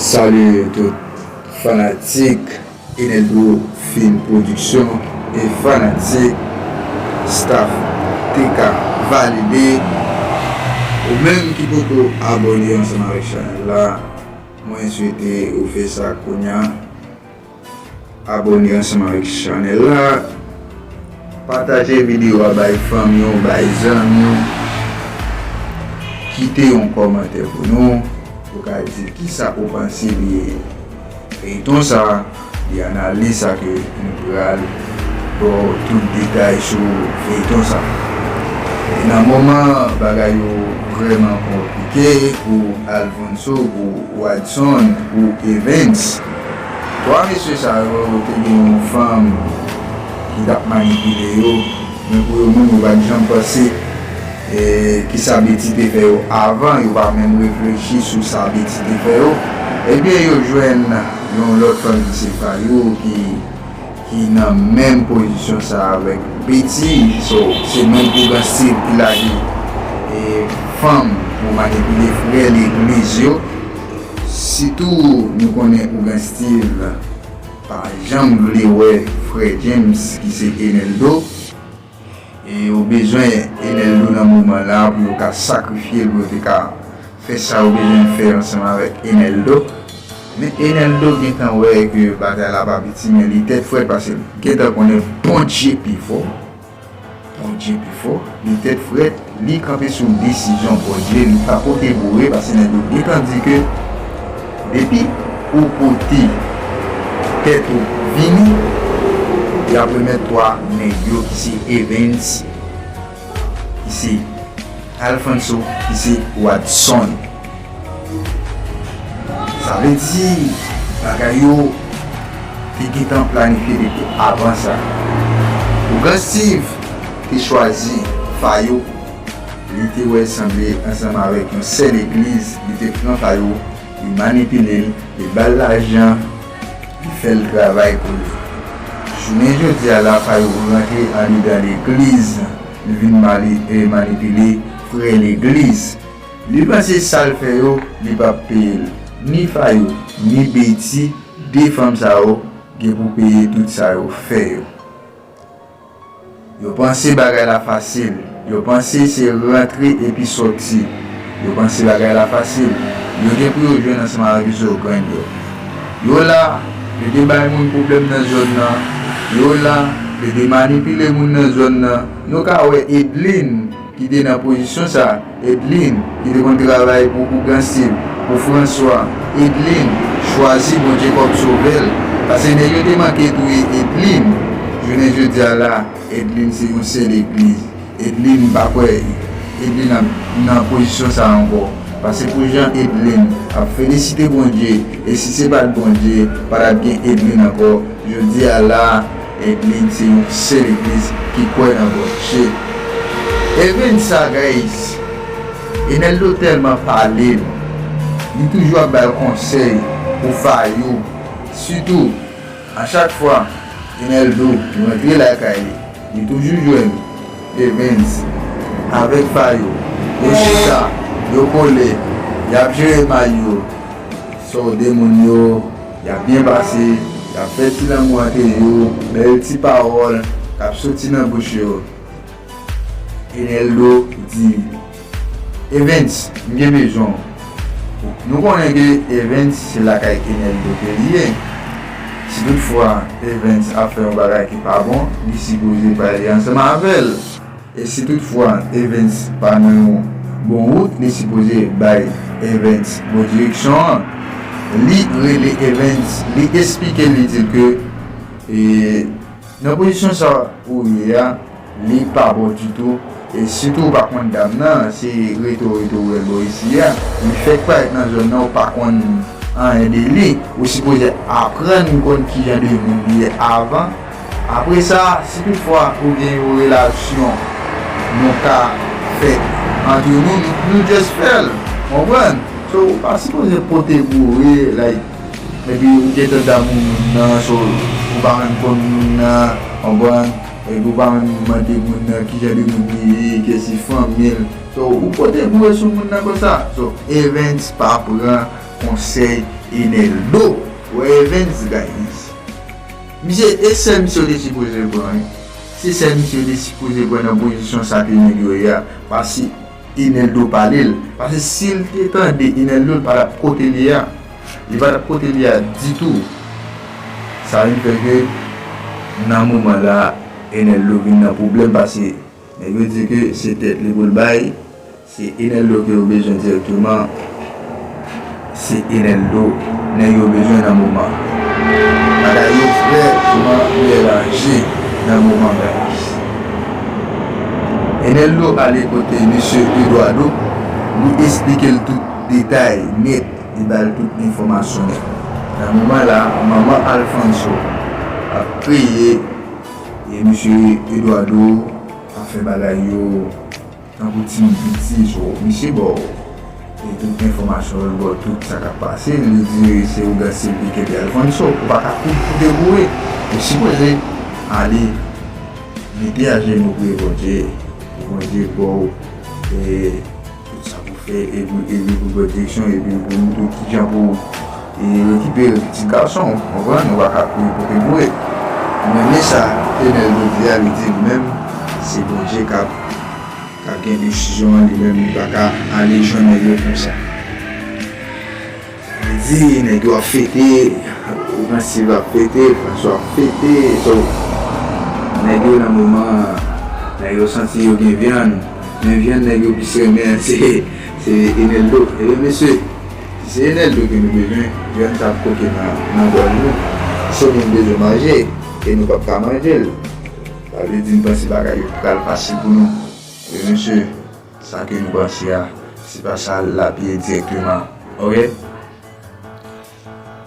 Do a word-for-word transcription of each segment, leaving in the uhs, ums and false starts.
Salut tout fanatik Eneldo Film Production e fanatik staff T K Valide. Ou menm ki poko abòne ansanm avèk chanèl la, mwen swete ou fè sa kounya. Abòne ansanm avèk chanèl la. Pataje videyo a bay fanmi w, bay zanmi w. Kite yon kòmantè pou nou. Ou ka di kisa ou panse de feyton sa, de analiz sa ke nou pral ba w tout detay sou feyton sa. E nan moman bagay yo vrèman konplike pou Alfonso, pou Wadson, pou Evens. Twa mesye sa yo te gen yon fanm ki t ap manipile yo, men pou yo menm yo pa t janm panse e, ki sa Betty te fè yo avan, yo pa menm reflechi sou sa Betty te fè yo. Ebyen, yo jwenn yon lòt fanm ki se Fayou ki, ki nan menm pozisyon sa avèk Betty. So, se menm ougan Steve ki lage e, fanm pou manipile frè legliz yo. Sitou, nou konnen ougan Steve pa janm vle wè frè James ki se Eneldo. E yo bezwen Eneldo nan moman la pou yo ka sakrifye l, pou yo te ka fè sa yo bezwen fè ansanm avèk Eneldo. Men Eneldo gentan wè ke batay la pa piti, men li tèt frèt paske l gentan konnen Bondye pi fò. Bondye pi fò, li tèt frèt, li kanpe sou desizyon Bondye, li pa pote boure, paske nèg yo gentan di ke depi ou pote tèt ou vini, y ap remèt twa nèg yo ki se Evens, ki se Alfonso, ki se Wadson. Sa vle di, bagay yo te gentan planifye depi avan sa. Ougan Steve te chwazi Fayou. Li te wè sanble ansanm avèk yon sèl legliz, li te pran Fayou, li manipile l, li ba l lajan, li fè l travay pou li. Jounen jodi a la, Fayou rantre andedan legliz, li vin mali-, e, manipile frè legliz. Li panse sa l fè yo, li p ap peye l. Ni Fayou, ni Betty, de fanm sa yo gen pou peye tout sa yo fè yo. Yo panse bagay la fasil. Yo panse se rantre epi sòti. Yo panse bagay la fasil. Yo gen pou yo jwenn ansanm avèk zogrenn yo. Yo la, yo te bay moun pwoblèm nan zòn nan. Yo la, yo te manipile moun nan zòn nan. Nou ka wè Edline ki te nan pozisyon sa, Edline, ki te konn travay pou Ougan Steve, pou François, Edline chwazi Bondye kòm sovè l. Paske nèg yo te manke touye Edline. Jounen jodi a la, Edline se yon sèl legliz. Edline pa kwè Edline ap nan pozisyon sa ankò. Paske pou jan Edline ap felisite Bondye, e si se pa t Bondye, pa t ap gen Edline ankò. Jodi a la, Edline se yon sèl legliz ki kwè nan Bondye. Evens sa, guys, Eneldo tèlman pale l, li toujou ap ba l konsèy pou Fayou. Sitou, a chak fwa Eneldo rantre lakay li, li toujou jwenn Evens avèk Fayou. Yo chita, yo kole, y ap jere may yo. So, de moun yo, y ap byen pase, y ap fè ti lanmou antre yo, bèl ti pawòl k ap soti nan bouch yo. Eneldo di, Evens, m gen bezwen w. Nou konnen ke Evens se lakay Eneldo ke li ye. Si toutfwa Evens ap fè yon bagay ki pa bon, li sipoze pale ansanm avè l. E si toutfwa Evens pa nan yon bon wout, li sipoze bay Evens bon direksyon an. Li rele Evens, li esplike l, li di l ke, e, nan pozisyon sa ou ye a, li pa bon ditou. E sitou ou pa konn dam nan, se reto reto ou wè l bò isi a. Li fèk parèt nan zòn nan, ou pa konn anyen de li. Ou sipoze aprann konn kijan de moun li ye avan. Apre sa, si toutfwa ou gen yon relasyon nou ka fè antre nou, nou, nou just fè l. Konprann? So, ou pa sipoze pote boure, like, epi ou gentan damou moun nan, so, ou pa menm konn moun nan, konprann? Epi ou pa menm mande moun nan kijan de moun li ye, kiyès ki fanmi l. So, ou pote boure sou moun nan konsa. So, Evens pa pran konsèy Eneldo. Wè Evens, guys. Misye, e sè misye yo te sipoze pran, wi. Se sè misye yo te sipoze pran nan pozisyon sa ke nèg yo ye a. Paske Eneldo pale l. Paske si l te tande Eneldo, l pa t ap kote l ye a. Li pa t ap kote l ye a ditou. Sa vin fè ke nan moman la, Eneldo vin nan pwoblèm paske nèg yo di ke se tèt li pou l bay, se Eneldo ke yo bezwen dirèkteman, se Eneldo nèg yo bezwen nan moman. Bagay yo vrèman melanje nan moman, guys. Eneldo ale kote mesye Eduardo, li esplike l tout detay nèt, li ba l tout enfòmasyon nèt. Nan moman la, manman Alfonso ap kriye, e mesye Eduardo ap fè bagay yo tankou timoun piti, so, misye ba w, e tout enfòmasyon yo, l ba w tout sa k ap pase, li di se ougan Silvi kenbe Alfonso, ou pa ka kouri pou te boure, ou sipoze ale mete ajenou priye Bondye, pou Bondye ba w, e, tout sa pou fè, epi, epi pou pran direksyon, epi pou montre w kijan pou, e, rekipere pitit gason w, konprann? Ou pa ka kouri pou te boure. Mwen renmen sa Eneldo di a, li di li menm, se Bondye k ap, k ap gen desizyon an, li menm li pa ka ale jwenn nèg yo konsa. Li di, nèg yo ap fete, Francis ap fete, François ap fete, so, nèg yo nan moman, nèg yo santi yo gen vyann, men vyann nèg yo plis renmen an, se, se Eneldo. Ebyen, mesye, si se Eneldo ke nou bezwen, vyann sa ap koke nan, nan gòj nou. Se nou bezwen manje, e nou p ap ka manje l. Sa vle di, nou panse bagay yo pral fasil pou nou. Ebyen, mesye, sa ke nou panse a, se pa sa l ap ye dirèkteman. Oke?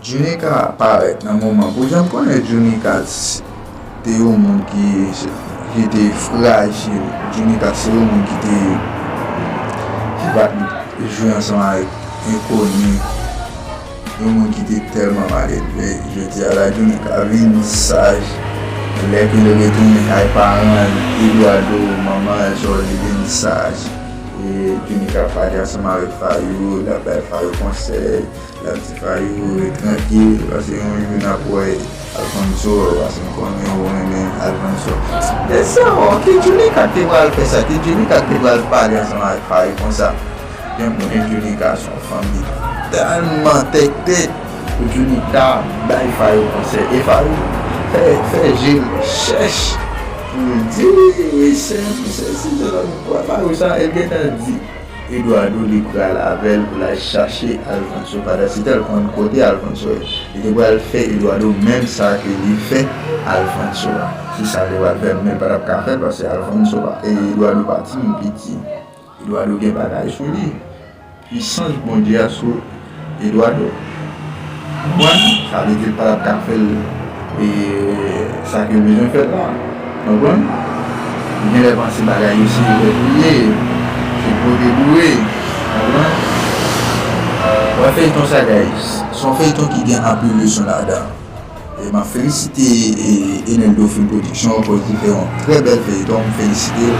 Junica parèt nan moman. Pou jan m konnen Junica s-, te yon moun ki, ki te frajil. Junica se yon moun ki te, ki pa t jwe ansanm avèk enkoni. Yon moun ki te tèlman mal elve. Jodi a la, Junica vin saj. Lè ke l retounen kay paran l, Eduardo, manman l, so, li vin saj. E Junica pale ansanm avèk Fayou, l ap bay Fayou konsèy. L ap di Fayou ret trankil, paske yon jou n ap wè Alfonso, paske m konnen ou renmen Alfonso. E sa, oh, ki Junica k te pral fè sa, ki Junica k te pral pale ansanm avèk Fayou konsa. Jan m konnen Junica se yon fanm ki tèlman tèktè pou Junica bay Fayou konsèy. E Fayou fè, fè je l chèch pou l di, wi, wi, se, se, se, se, wè Fayou sa, e l gentan di Eduardo li pral avè l pou l al chache Alfonso. Pandan se tan, l konn kote Alfonso ye. Li te pral fè Eduardo menm sa ke li fè Alfonso a. Se sa l te pral fè, men l pa t ap ka fè l, paske Alfonso pa, e Eduardo pa timoun piti. Eduardo gen bagay sou li. Pisans Bondye a sou Eduardo. Konprann? Sa vle di l pa t ap ka fè l, e, sa ke l bezwen fè l la. Konprann? Ou genlè panse bagay yo se vrè pou ye, se pou te boure. Konprann? Wè feyton sa, guys. Se yon feyton ki gen anpil leson ladan. E m ap felisite, e, Eneldo Film Production akoz li fè yon trè bèl feyton, m felisite l.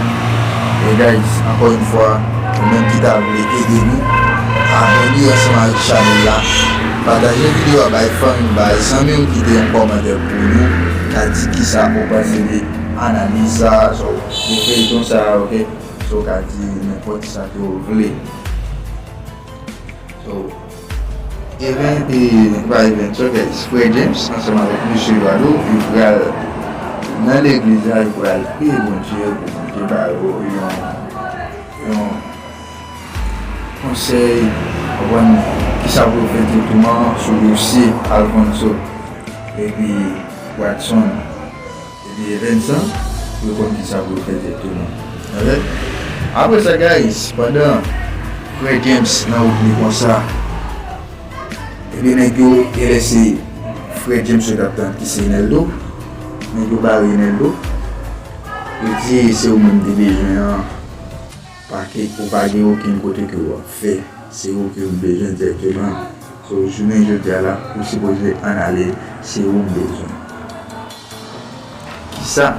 E guys, ankò yon fwa, ou menm ki ta vle ede nou, abòne ansanm avèk chanèl la, pataje videyo a bay fanmi w, bay zanmi w, kite yon kòmantè pou nou, ka di kisa ou panse de analiz sa a, so, de feyton sa a, oke? So, ou ka di nenpòt sa ke w vle. So, Even, e, pa Even, so guys, frè James ansanm avèk mesye Eduardo, yo pral nan legliz la, yo pral priye Bondye pou Bondye ba yo yon, yon konsèy, konprann kisa pou yo fè egzakteman sou dosye Alfonso epi Watson. Epi Vincent, yo konn kisa pou yo fè egzakteman. Oke? Apre sa, guys, pandan frè James nan wout li konsa, epi nèg yo genlè se frè James yo t ap tann ki se Eneldo. Nèg yo bare Eneldo. Yo di se ou menm ki bezwen an. Pa ke ou pa gen okenn kote ke w ap fè. Se ou ke m bezwen dirèkteman. So, jounen jodi a la, ou sipoze ann ale, se ou m bezwen. Kisa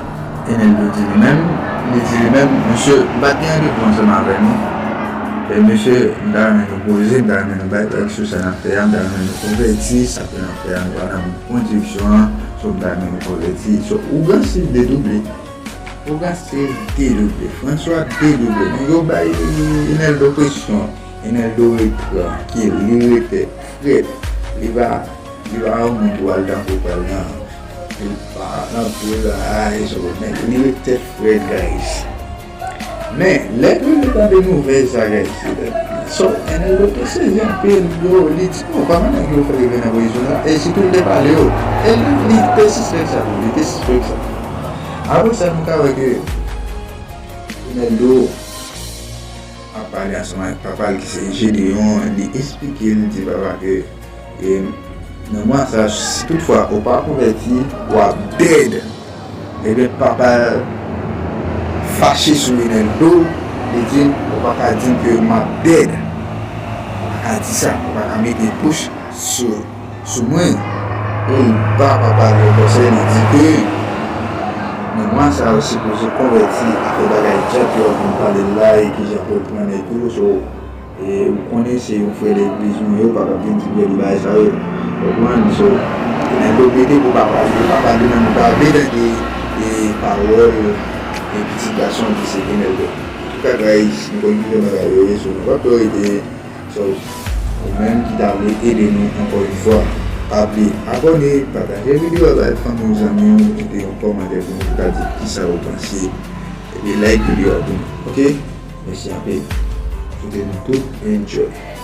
Eneldo di li menm? Li di li menm, mesye, m pa t gen randevou ansanm avè nou. E mesye, m ta renmen nou poze, m ta renmen nou bay vag sou sa n ap fè a, m ta renmen nou konvèti, sa ke n ap fè a, nou pa nan bon direksyon an, so m ta renmen nou konvèti. So, Ougan Steve dedouble. Ougan Steve dedouble. François dedouble. Nèg yo bay Eneldo presyon. Eneldo ret trankil, li rete frèt. Li pa, li pa yon moun pou al tankou pral nan, li pa nan pou la, e so, men li rete frèt, guys. Men, lè ke nou tande nouvèl sa, guys, so, Eneldo te sezi anpil, yo, li di, "Non, kòman nèg yo fè rive nan prizon la?" E sitou l te pale yo. E li, li te sispèk sa tou, li te sispèk sa. Apre sa, nou ka wè ke Eneldo ap pale ansanm avèk papa l ki se Gedeon, li esplike l, di papa ke, e, nan mwa sa, si toutfwa ou pa konvèti, w ap dead. Ebyen, papa l fache sou Eneldo, li di l, "Ou pa ka di m ke m ap dead. Ou pa ka di sa, ou pa ka mete bouch sou, sou mwen." E l ba papa l yon konsèy, li di ke nan mwa sa yo sipoze konvèti, afè bagay djab yo ap vin pale l la e kijan pou l pran nèg yo, so, e ou konnen se yon frè legliz nou ye, ou pa ka vin di m bagay sa yo, konprann, so, Eneldo mete pou papa l, papa l li menm li pa vle tande, e, pawòl, e, pitit gason ki se Eneldo. Antouka, guys, nou konn kijan bagay yo ye, so, nou p ap twò rete. So, ou menm ki ta vle ede nou ankò yon fwa, pa bliye abòne, pataje videyo a bay fanmi w, zanmi w, kite yon kòmantè pou nou ka di kisa ou panse. Epi like videyo a pou nou, oke? Mèsi anpil. Swete nou tout enjoy.